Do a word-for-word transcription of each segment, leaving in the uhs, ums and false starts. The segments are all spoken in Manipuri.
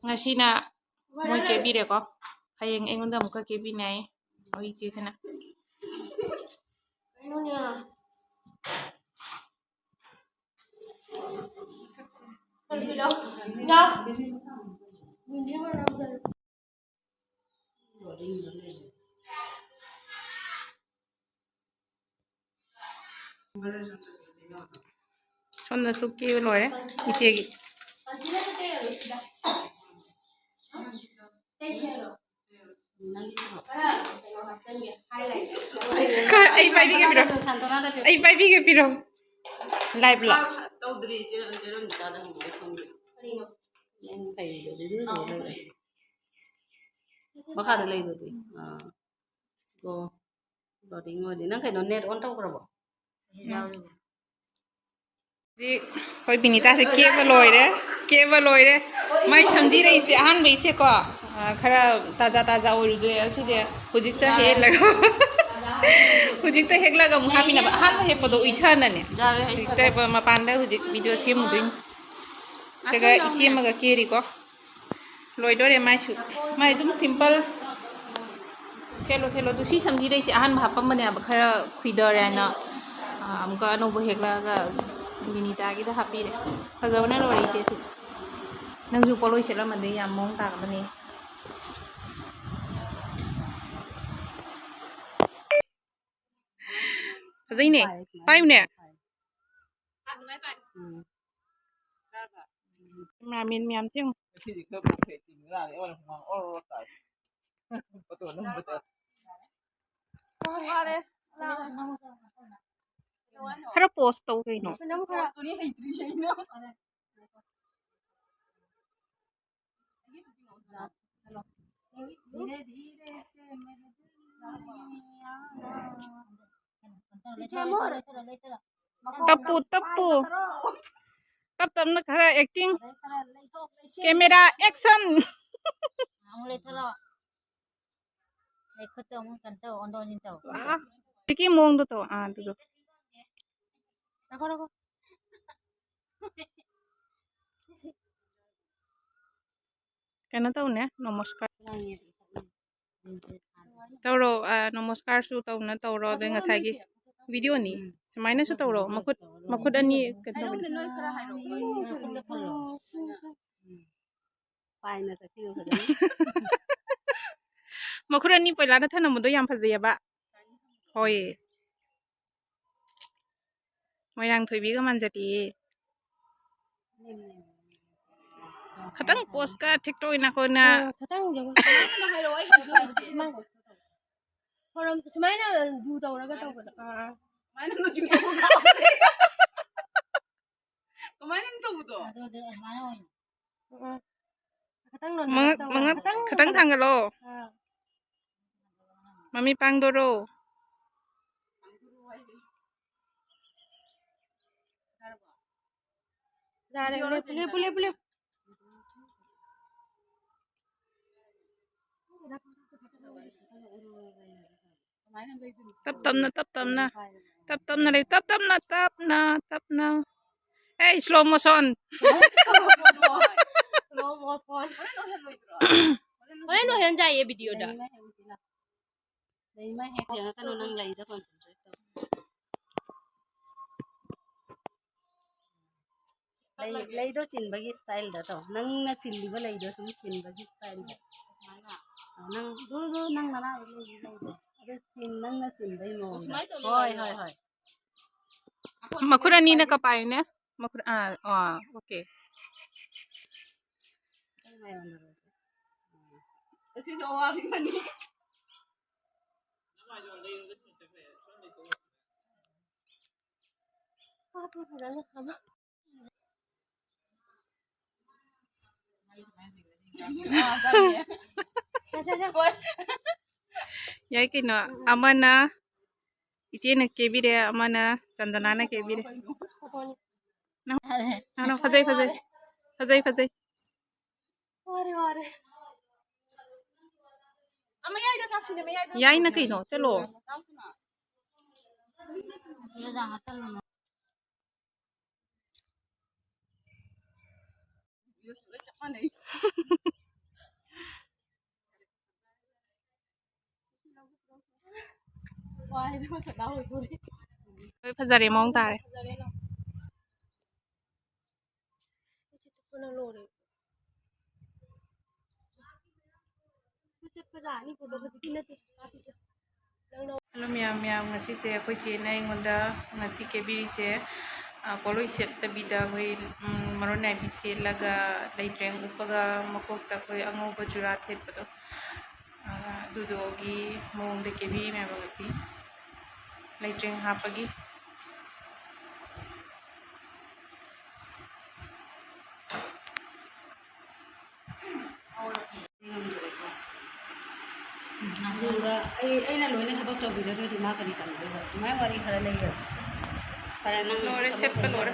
ꯉꯁꯤꯅ ꯃꯣꯏ ꯀꯦꯕꯤꯔꯦꯀꯣ꯫ ꯍꯌꯦꯡ ꯑꯩꯉꯣꯟꯗ ꯑꯃꯨꯛꯀ ꯀꯦꯕꯤꯅꯤ ꯍꯥꯏꯌꯦ ꯑꯩꯈꯣꯏ ꯏꯆꯦꯁꯤꯅ꯫ ꯁꯣꯝꯗꯁꯨ ꯀꯦꯕ ꯂꯣꯏꯔꯦ ꯏꯆꯦꯒꯤ꯫ ꯑꯩ ꯄꯥꯏꯕꯤꯒꯦ ꯄꯤꯔꯣ꯫ ꯑꯩ ꯄꯥꯏꯕꯤꯒꯦ ꯄꯤꯔꯣ꯫ ꯂꯥꯏꯚ ꯂꯣ? ꯇꯧꯗ꯭ꯔꯤ, ꯆꯦꯔꯣꯟ, ꯆꯦꯔꯣꯟ ꯆꯥꯗ ꯍꯪꯉꯦ, ꯈꯪꯗꯦ꯫ ꯅꯪ ꯂꯩꯔꯤꯗꯨꯗꯤ ꯑꯗꯨꯝ ꯂꯩꯔ ꯂꯩꯔꯦ꯫ ꯃꯈꯥꯗ ꯂꯩꯗꯨꯗꯤ꯫ ꯑꯥ꯫ ꯑꯣ꯫ Loading ꯑꯣꯏꯔꯤ꯫ ꯅꯪ ꯀꯩꯅꯣ net on ꯇꯧꯈ꯭ꯔꯕꯣ? ꯎꯝ꯫ ꯍꯧꯖꯤꯛ ꯑꯩꯈꯣꯏ ꯕꯤꯅꯤꯇꯥꯁꯦ ꯀꯦꯕ ꯂꯣꯏꯔꯦ, ꯀꯦꯕ ꯂꯣꯏꯔꯦ꯫ ꯃꯥꯏ ꯁꯝꯖꯤꯔꯛꯏꯁꯦ ꯑꯍꯥꯟꯕꯩꯁꯦꯀꯣ, ꯑ, ꯈꯔ ꯇꯥꯖꯥ ꯇꯥꯖꯥ ꯑꯣꯏꯔꯨꯗ꯭ꯔꯦ ꯑꯁꯤꯁꯦ꯫ ꯍꯧꯖꯤꯛꯇ ꯍꯦꯛꯂꯒ, ꯍꯧꯖꯤꯛꯇ ꯍꯦꯛꯂꯒ ꯑꯃꯨꯛ ꯍꯥꯞꯄꯤꯅꯕ꯫ ꯑꯍꯥꯟꯕ ꯍꯦꯛꯄꯗꯣ ꯎꯏꯊꯅꯅꯦ꯫ ꯌꯥꯔꯦ, ꯑꯩ ꯍꯧꯖꯤꯛꯇ ꯃꯄꯥꯟꯗ ꯍꯧꯖꯤꯛ video ꯁꯦꯝꯃꯨꯗꯣꯏꯅꯤ꯫ ꯁꯤꯒ ꯏꯆꯦ ꯑꯃꯒ ꯀꯦꯔꯤꯀꯣ꯫ ꯂꯣꯏꯗꯣꯔꯦ ꯃꯥꯏꯁꯨ꯫ ꯃꯥꯏ ꯑꯗꯨꯝ simple꯫ ꯊꯦꯠꯂꯣ, ꯊꯦꯠꯂꯣ꯫ ꯑꯗꯨ ꯁꯤ ꯁꯝꯖꯤꯔꯩꯁꯦ ꯑꯍꯥꯟꯕ ꯍꯥꯞꯄꯝꯕꯅꯦꯕ, ꯈꯔ ꯈꯨꯏꯗꯔꯦ ꯍꯥꯏꯅ, ꯑ, ꯑꯃꯨꯛꯀ ꯑꯅꯧꯕ ꯍꯦꯛꯂꯛꯑꯒ ꯕꯤꯅꯤꯇꯥꯒꯤꯗ ꯍꯥꯞꯄꯤꯔꯦ꯫ ꯐꯖꯕꯅ ꯂꯣꯏꯔꯦ ꯏꯆꯦꯁꯨ꯫ ꯅꯪꯁꯨ ꯄꯣꯠꯂꯣꯏ ꯁꯦꯠꯂꯝꯃꯗꯤ ꯌꯥꯝ ꯃꯑꯣꯡ ꯇꯥꯒꯗꯕꯅꯤ꯫ ꯐꯖꯩꯅꯦ꯫ ꯄꯥꯏꯌꯨꯅꯦ꯫ ꯎꯝ꯫ Cameraman ꯃꯌꯥꯝꯁꯦ ꯌꯦꯡꯉꯨ꯫ ꯉꯁꯤꯗꯤ ꯈꯔ ꯄꯣꯛꯈ꯭ꯔꯦ, ꯆꯤꯡ ꯉꯔꯥꯡꯗꯤ ꯑꯣꯔ ꯍꯨꯃꯥꯡ ꯑꯣꯔ ꯑꯣꯔ ꯇꯥꯏ꯫ ꯐꯣꯇꯣ ꯅꯝꯕꯗ꯫ ꯈꯔ pose ꯇꯧ ꯀꯩꯅꯣ꯫ Poseꯇꯨꯅꯤ ꯍꯩꯇ꯭ꯔꯤꯁꯦ ꯑꯩꯅ꯫ ꯇꯞꯄꯨ, ꯇꯞꯄꯨ꯫ ꯇꯞ ꯇꯞꯅ ꯈꯔ acting꯫ Camera action꯫ ꯑꯃꯨꯛ ꯂꯩꯊꯔꯣ꯫ ꯑꯩ ꯈꯨꯠꯇꯣ ꯑꯃꯨꯛ ꯀꯩꯅꯣ ꯇꯧ, ꯑꯣꯟꯊꯣꯛ ꯑꯣꯟꯁꯤꯟ ꯇꯧ꯫ ꯑꯥ, ꯍꯧꯖꯤꯛꯀꯤ ꯃꯑꯣꯡꯗꯣ ꯇꯧ꯫ ꯑꯥ, ꯑꯗꯨꯗꯣ꯫ ꯉꯥꯏꯈꯣ, ꯉꯥꯏꯈꯣ꯫ ꯀꯩꯅꯣ ꯇꯧꯅꯦ, ꯅꯃꯁꯀꯥꯔ ꯇꯧꯔꯣ꯫ ꯑ, ꯅꯃꯁꯀꯥꯔꯁꯨ ꯇꯧꯅ ꯇꯧꯔꯣ꯫ ꯑꯗꯩ ꯉꯁꯥꯏꯒꯤ ꯚꯤꯗꯤꯑꯣꯅꯤ꯫ ꯁꯨꯃꯥꯏꯅꯁꯨ ꯇꯧꯔꯣ꯫ ꯃꯈꯨꯠ, ꯃꯈꯨꯠ ꯑꯅꯤ ꯀꯩꯅꯣ ꯇꯧꯕꯅꯤ꯫ ꯄꯥꯏꯅ ꯆꯠꯈꯤꯕ ꯐꯖꯅ꯫ ꯃꯈꯨꯠ ꯑꯅꯤ ꯄꯣꯏꯂꯥꯗ ꯊꯅꯝꯕꯗꯣ ꯌꯥꯝ ꯐꯖꯩꯌꯦꯕ꯫ ꯍꯣꯏ꯫ ꯃꯣꯏꯔꯥꯡꯊꯣꯏꯕꯤꯒ ꯃꯥꯟꯖꯜꯂꯛꯑꯦ꯫ ꯈꯇꯪ ꯄꯣꯁꯀ ꯊꯦꯛꯇꯣꯛꯏꯅ ꯑꯩꯈꯣꯏꯅ꯫ ꯑ, ꯈꯇꯪ ꯌꯦꯡꯉꯣ꯫ ꯁꯨꯃꯥꯏꯅ ꯍꯥꯏꯔꯛꯑꯣ, ꯑꯩ ꯀꯩꯁꯨ ꯍꯥꯏꯗꯦ꯫ ꯁꯨꯃꯥꯏꯅ ꯈꯣꯔꯝ-, ꯁꯨꯃꯥꯏꯅ ꯖꯨ ꯇꯧꯔꯒ ꯇꯧꯕꯗꯣ꯫ ꯑꯥ, ꯑꯥ꯫ ꯁꯨꯃꯥꯏꯅ ꯖꯨ ꯇꯧꯕ ꯀꯥꯎꯔꯦ꯫ ꯀꯃꯥꯏꯅ ꯇꯧꯕꯗꯣ? ꯑꯗꯨ, ꯑꯗꯨ ꯑꯗꯨꯃꯥꯏꯅ ꯑꯣꯏꯅ꯫ ꯎꯝ, ꯎꯝ꯫ ꯈꯇꯪ ꯅꯣꯟꯊꯔꯞ ꯃꯉꯛ, ꯇꯧꯔꯣ꯫ ꯃꯉꯛ ꯈꯇꯪ ꯈꯇꯪ ꯅꯣꯟꯊꯔꯞ꯫ ꯊꯥꯡꯒꯠꯂꯣ꯫ ꯑꯥ꯫ ꯃꯃꯤꯠ ꯄꯥꯡꯗꯣꯔꯣ꯫ ꯌꯥꯔꯦ, ꯂꯦꯞꯄꯨ, ꯂꯦꯞꯄꯨ, ꯂꯦꯞꯄꯨ, ꯂꯦꯞꯄꯨ꯫ ꯇꯞ ꯇꯞꯅ, ꯇꯞ ꯇꯞꯅ, ꯇꯞ ꯇꯞꯅ ꯂꯩ, ꯇꯞ ꯇꯞꯅ, ꯇꯞꯅ, ꯇꯞꯅ꯫ ꯑꯦ, slow motion꯫ Slow motion꯫ ꯍꯣꯔꯦꯟ ꯑꯣꯏꯍꯟ ꯌꯥꯏꯌꯦ ꯚꯤꯗꯤꯑꯣꯗ꯫ ꯂꯩꯃ ꯍꯦꯛ ꯌꯦꯡꯉꯛꯀꯅꯨ, ꯅꯪ ꯂꯩꯗ concentrate ꯇꯧ꯫ ꯂꯩ, ꯂꯩꯗꯣ ꯆꯤꯟꯕꯒꯤ styleꯗ ꯇꯧ꯫ ꯅꯪꯅ ꯆꯤꯜꯂꯤꯕ ꯂꯩꯗꯣ ꯁꯨꯝ ꯆꯤꯟꯕꯒꯤ styleꯗ꯫ ꯁꯨꯃꯥꯏꯅ? ꯑ, ꯅꯪ ꯗꯨ ꯗꯨ ꯅꯪ ꯅꯅꯥꯗ ꯂꯩꯔꯤ ꯂꯩꯗꯣ꯫ ꯑꯗꯨ ꯆꯤꯟ-, ꯅꯪꯅ ꯆꯤꯟꯕꯩ ꯑꯣ, ꯃꯑꯣꯡꯗ꯫ ꯁꯨꯃꯥꯏꯅ ꯇꯧꯔ ꯍꯣꯏ, ꯂꯩꯔꯣ? ꯍꯣꯏ, ꯍꯣꯏ꯫ ꯃꯈꯨꯠ ꯑꯅꯤꯅ ꯀꯄꯥꯏꯌꯨꯅꯦ꯫ ꯃꯈꯨꯠ, ꯑꯥ, ꯑꯥ, okay꯫ ꯑꯁꯤꯁꯨ ꯑꯋꯥꯕꯤꯃꯅꯤ꯫ ꯍꯥꯞꯄꯨ ꯐꯖꯅ ꯑꯃ꯫ ꯌꯥꯏ ꯀꯩꯅꯣ, ꯑꯃꯅ ꯏꯆꯦꯅ ꯀꯦꯕꯤꯔꯦ, ꯑꯃꯅ ꯆꯟꯗꯅꯥꯅ ꯀꯦꯕꯤꯔꯦ꯫ ꯅꯪ, ꯅꯪ, ꯐꯖꯩ, ꯐꯖꯩ꯫ ꯐꯖꯩ, ꯐꯖꯩ꯫ ꯋꯥꯔꯦ, ꯋꯥꯔꯦ꯫ ꯑ, ꯃꯌꯥꯏꯗ ꯀꯥꯞꯁꯤꯅꯦ, ꯃꯌꯥꯏꯗ꯫ ꯌꯥꯏꯅ ꯀꯩꯅꯣ, ꯆꯠꯂꯣ꯫ ꯂꯣꯏ ꯆꯞ ꯃꯥꯟꯅꯩ꯫ ꯂꯣꯏ ꯐꯖꯔꯦ, ꯃꯑꯣꯡ ꯇꯥꯔꯦ꯫ ꯍꯜꯂꯣ ꯃꯌꯥꯝ, ꯃꯌꯥꯝ, ꯉꯁꯤꯁꯦ ꯑꯩꯈꯣꯏ ꯆꯦꯅ ꯑꯩꯉꯣꯟꯗ ꯉꯁꯤ ꯀꯦꯕꯤꯔꯤꯁꯦ, ꯑ, ꯄꯣꯠꯂꯣꯏ ꯁꯦꯠꯇꯕꯤꯗ ꯑꯩꯈꯣꯏ, ꯎꯝ, ꯃꯔꯣꯟ ꯅꯥꯏꯕꯤ ꯁꯦꯠꯂꯒ, ꯂꯩꯇ꯭ꯔꯦꯡ ꯎꯞꯄꯒ, ꯃꯀꯣꯛꯇ ꯑꯩꯈꯣꯏ ꯑꯉꯧꯕ ꯆꯨꯔꯥ ꯊꯦꯠꯄꯗꯣ, ꯑ, ꯑꯗꯨꯗꯨꯒꯤ ꯃꯑꯣꯡꯗ ꯀꯦꯕꯤꯔꯤꯅꯦꯕ ꯉꯁꯤ꯫ ꯂꯩꯇ꯭ꯔꯦꯡ ꯍꯥꯞꯄꯒꯤ꯫ ꯑꯗꯨꯒ ꯑꯩ, ꯑꯩꯅ ꯂꯣꯏꯅ ꯊꯕꯛ ꯇꯧꯕꯤꯔꯒꯗꯤ ꯃꯥ ꯀꯔꯤ ꯇꯝꯗꯣꯏꯕ? ꯑꯗꯨꯃꯥꯏꯅ ꯋꯥꯔꯤ ꯈꯔ ꯂꯩꯌꯦꯕ꯫ ꯐꯔꯦ, ꯅꯪ ꯂꯣꯏꯔꯦ, ꯁꯦꯠꯄ ꯂꯣꯏꯔꯦ꯫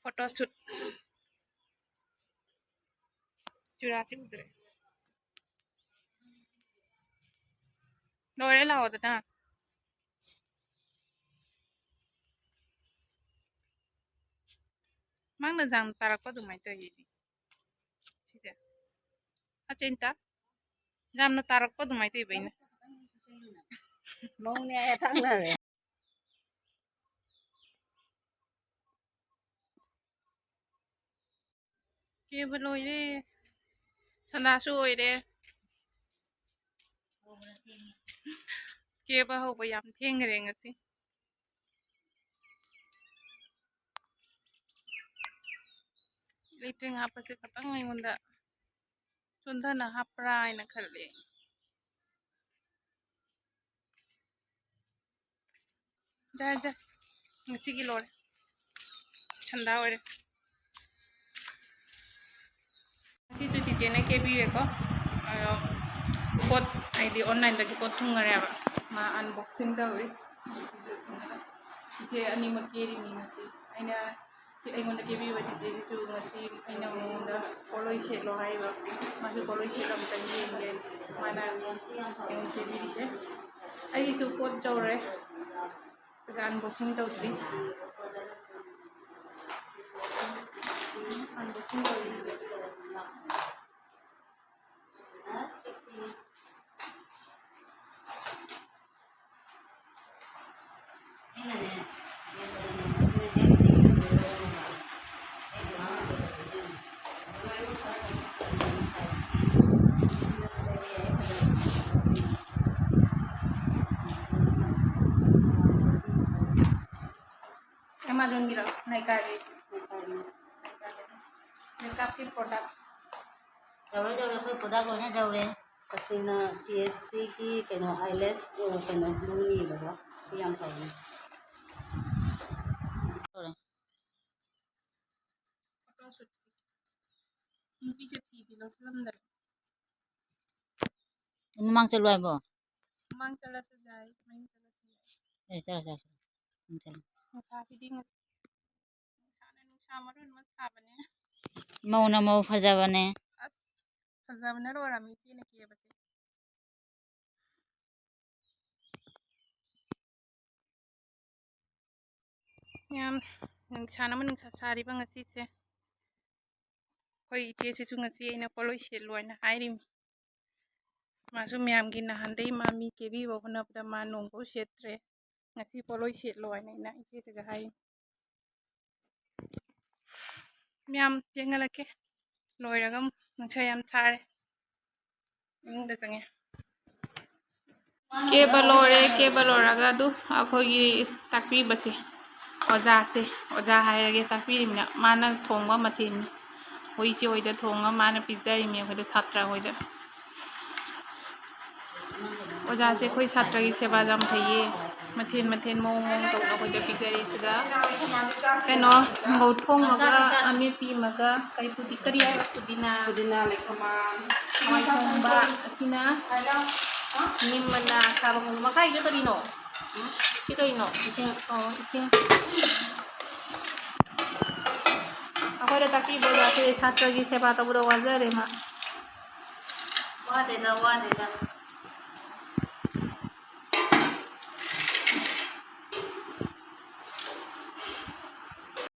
Photoshoot꯫ ꯆꯨꯔꯥꯁꯤ ꯎꯗ꯭ꯔꯦ꯫ ꯂꯣꯏꯔꯦ, ꯂꯥꯛꯑꯣꯗꯅ꯫ ꯃꯥꯡꯅ ꯖꯥꯝ ꯇꯥꯔꯛꯄ ꯑꯗꯨꯃꯥꯏꯅ ꯇꯧꯋꯤꯅꯦ꯫ ꯁꯤꯁꯦ꯫ ꯑꯆꯦꯟꯇ꯫ ꯖꯥꯝꯅ ꯇꯥꯔꯛꯄ ꯑꯗꯨꯃꯥꯏꯅ ꯇꯧꯋꯤꯕ ꯑꯩꯅ꯫ ꯃꯧꯅꯦ ꯍꯥꯏ ꯊꯥꯡꯅꯔꯦ꯫ ꯀꯦꯕ ꯂꯣꯏꯔꯦ꯫ ꯁꯟꯗꯥꯁꯨ ꯑꯣꯏꯔꯦ꯫ ꯀꯦꯕ ꯍꯧꯕ ꯌꯥꯝ ꯊꯦꯡꯈ꯭ꯔꯦ ꯉꯁꯤ꯫ ꯂꯩꯇ꯭ꯔꯦꯡ ꯍꯥꯞꯄꯁꯦ ꯈꯇꯪ ꯑꯩꯉꯣꯟꯗ ꯆꯣꯟꯊꯅ ꯍꯥꯞꯄ꯭ꯔꯥ ꯍꯥꯏꯅ ꯈꯜꯂꯦ꯫ ꯌꯥꯔꯦ, ꯌꯥꯔꯦ꯫ ꯉꯁꯤꯒꯤ ꯂꯣꯏꯔꯦ꯫ ꯁꯟꯗꯥ ꯑꯣꯏꯔꯦ꯫ ꯉꯁꯤꯁꯨ ꯆꯤꯆꯦꯅ ꯀꯦꯕꯤꯔꯦꯀꯣ꯫ ꯑꯗꯣ ꯄꯣꯠ, ꯍꯥꯏꯗꯤ, online-ꯗꯒꯤ ꯄꯣꯠ ꯊꯨꯡꯉꯔꯦꯕ꯫ ꯃꯥ unboxing ꯇꯧꯔꯤ꯫ ꯏꯆꯦ ꯑꯅꯤꯃꯛ ꯀꯦꯔꯤꯅꯤ ꯉꯁꯤ꯫ ꯑꯩꯅ, ꯑꯩꯉꯣꯟꯗ ꯀꯦꯕꯤꯕ ꯆꯤꯆꯦꯁꯤꯁꯨ ꯉꯁꯤ ꯑꯩꯅ ꯃꯉꯣꯟꯗ ꯄꯣꯠꯂꯣꯏ ꯁꯦꯠꯂꯣ ꯍꯥꯏꯕ꯫ ꯃꯥꯁꯨ ꯄꯣꯠꯂꯣꯏ ꯁꯦꯠꯂꯣ ꯑꯝꯇꯪ ꯌꯦꯡꯒꯦ꯫ ꯃꯥꯅ ꯑꯩꯉꯣꯟꯗ ꯀꯦꯕꯤꯔꯤꯁꯦ꯫ ꯑꯩꯒꯤꯁꯨ ꯄꯣꯠ ꯌꯧꯔꯦ꯫ ꯑꯗꯨꯒ unboxing ꯇꯧꯗ꯭ꯔꯤ꯫ Unboxing ꯇꯧꯔꯤ꯫ ꯑꯦꯃꯥꯖꯣꯟꯒꯤꯔꯣ? ꯅꯥꯏꯀꯥꯒꯤ? ꯅꯥꯏꯀꯥꯒꯤ꯫ ꯃꯦꯀꯞꯀꯤ ꯄ꯭ꯔꯣꯗꯛ꯫ ꯌꯧꯔꯦ, ꯌꯧꯔꯦ, ꯑꯩꯈꯣꯏ ꯄ꯭ꯔꯣꯗꯛ ꯂꯣꯏꯅ ꯌꯧꯔꯦ꯫ ꯑꯁꯤꯅ ꯄꯤ ꯑꯦꯁ ꯁꯤꯒꯤ ꯀꯩꯅꯣ ꯑꯥꯏꯂꯦꯁ, ꯑ, ꯀꯩꯅꯣ ꯂꯧꯅꯤꯕꯀꯣ꯫ ꯁꯤ ꯌꯥꯝ ꯐꯕꯅꯦ꯫ ꯂꯣꯏꯔꯦ꯫ ꯐꯣꯇꯣ ꯁꯨꯠꯀꯤ꯫ ꯅꯨꯄꯤꯁꯦ ꯐꯤꯗꯤ ꯂꯧꯁꯤꯜꯂꯝꯗꯔꯦ꯫ ꯃꯃꯥꯡ ꯆꯠꯂꯨ ꯍꯥꯏꯕꯣ? ꯃꯃꯥꯡ ꯆꯠꯂꯁꯨ ꯌꯥꯏ, ꯃꯅꯤꯡ ꯆꯠꯂꯁꯨ ꯌꯥꯏ꯫ ꯑꯦ, ꯆꯠꯂꯣ, ꯆꯠꯂꯣ, ꯆꯠꯂꯣ꯫ ꯎꯝ, ꯆꯠꯂꯣ꯫ ꯅꯨꯡꯁꯥꯁꯤꯗꯤ ꯉꯁꯤ, ꯅꯨꯡꯁꯥꯅ ꯅꯨꯡꯁꯥ ꯃꯔꯣꯟ ꯑꯃ ꯁꯥꯕꯅꯦ꯫ ꯃꯧꯅ ꯃꯧ ꯐꯖꯕꯅꯦ꯫ ꯑꯁ, ꯐꯖꯕꯅ ꯂꯣꯏꯔꯝꯃꯤ ꯏꯆꯦꯅ ꯀꯦꯕꯁꯦ꯫ ꯌꯥꯝ ꯅꯨꯡꯁꯥꯅ ꯑꯃ ꯅꯨꯡꯁꯥ ꯁꯥꯔꯤꯕ ꯉꯁꯤꯁꯦ꯫ ꯑꯩꯈꯣꯏ ꯏꯆꯦꯁꯤꯁꯨ ꯉꯁꯤ ꯑꯩꯅ ꯄꯣꯠꯂꯣꯏ ꯁꯦꯠꯂꯣ ꯍꯥꯏꯅ ꯍꯥꯏꯔꯤꯃꯤ꯫ ꯃꯥꯁꯨ ꯃꯌꯥꯝꯒꯤ ꯅꯍꯥꯟꯗꯩ ꯃꯥ ꯃꯤ ꯀꯦꯕꯤꯕ ꯍꯣꯠꯅꯕꯗ ꯃꯥ ꯅꯣꯡꯐꯥꯎ ꯁꯦꯠꯇ꯭ꯔꯦ꯫ ꯉꯁꯤ ꯄꯣꯠꯂꯣꯏ ꯁꯦꯠꯂꯣ ꯍꯥꯏꯅ ꯑꯩꯅ ꯏꯆꯦꯁꯤꯒ ꯍꯥꯏꯔꯤꯃꯤ꯫ ꯃꯌꯥꯝ ꯌꯦꯡꯍꯜꯂꯛꯀꯦ꯫ ꯂꯣꯏꯔꯒ ꯑꯃꯨꯛ ꯅꯨꯡꯁꯥ ꯌꯥꯝ ꯁꯥꯔꯦ꯫ ꯃꯅꯨꯡꯗ ꯆꯪꯉꯦ꯫ ꯀꯦꯕ ꯂꯣꯏꯔꯦ꯫ ꯀꯦꯕ ꯂꯣꯏꯔꯒ ꯑꯗꯨ ꯑꯩꯈꯣꯏꯒꯤ ꯇꯥꯛꯄꯤꯕꯁꯦ, ꯑꯣꯖꯥꯁꯦ, ꯑꯣꯖꯥ ꯍꯥꯏꯔꯒꯦ, ꯇꯥꯛꯄꯤꯔꯤꯕꯅ ꯃꯥꯅ ꯊꯣꯡꯕ ꯃꯊꯦꯜꯅꯤ꯫ ꯑꯩꯈꯣꯏ ꯏꯆꯦ ꯍꯣꯏꯗ ꯊꯣꯡꯉ ꯃꯥꯅ ꯄꯤꯖꯔꯤꯕꯅꯤ ꯑꯩꯈꯣꯏꯗ, ꯁꯥꯇ꯭ꯔ ꯍꯣꯏꯗ꯫ ꯑꯣꯖꯥꯁꯦ ꯑꯩꯈꯣꯏ ꯁꯥꯇ꯭ꯔꯒꯤ ꯁꯦꯕꯥ ꯌꯥꯝ ꯐꯩꯌꯦ꯫ ꯃꯊꯦꯜ ꯃꯊꯦꯜ ꯃꯑꯣꯡ ꯃꯑꯣꯡ ꯇꯧꯗꯅ ꯑꯩꯈꯣꯏꯗ ꯄꯤꯖꯔꯤ꯫ ꯁꯤꯗ ꯀꯩꯅꯣ, ꯃꯪꯒꯧ ꯊꯣꯡ ꯑꯃꯒ, ꯑꯃꯦꯠꯄꯤ ꯑꯃꯒ, ꯀꯩ ꯄꯨꯗꯤ-, ꯀꯔꯤ ꯍꯥꯏꯕ? ꯄꯨꯗꯤꯅꯥ꯫ ꯄꯨꯗꯤꯅꯥ, ꯂꯩꯈꯃꯥꯟ꯫ ꯍꯋꯥꯏ ꯊꯣꯡꯕ꯫ ꯑꯁꯤꯅ ꯅꯤꯝ ꯃꯅꯥ ꯑꯈꯥꯕ ꯉꯧꯕ꯫ ꯃꯈꯥꯏꯁꯦ ꯀꯔꯤꯅꯣ? ꯁꯤ ꯀꯩꯅꯣ? ꯏꯁꯤꯡ꯫ ꯑꯣ, ꯏꯁꯤꯡ꯫ ꯑꯩꯈꯣꯏꯗ ꯇꯥꯛꯄꯤꯕ ꯑꯣꯖꯥꯁꯦ ꯁꯥꯇ꯭ꯔꯒꯤ ꯁꯦꯕꯥ ꯇꯧꯕꯗ ꯋꯥꯖꯔꯦ ꯃꯥ꯫ ꯋꯥꯗꯦꯗ, ꯋꯥꯗꯦꯗ꯫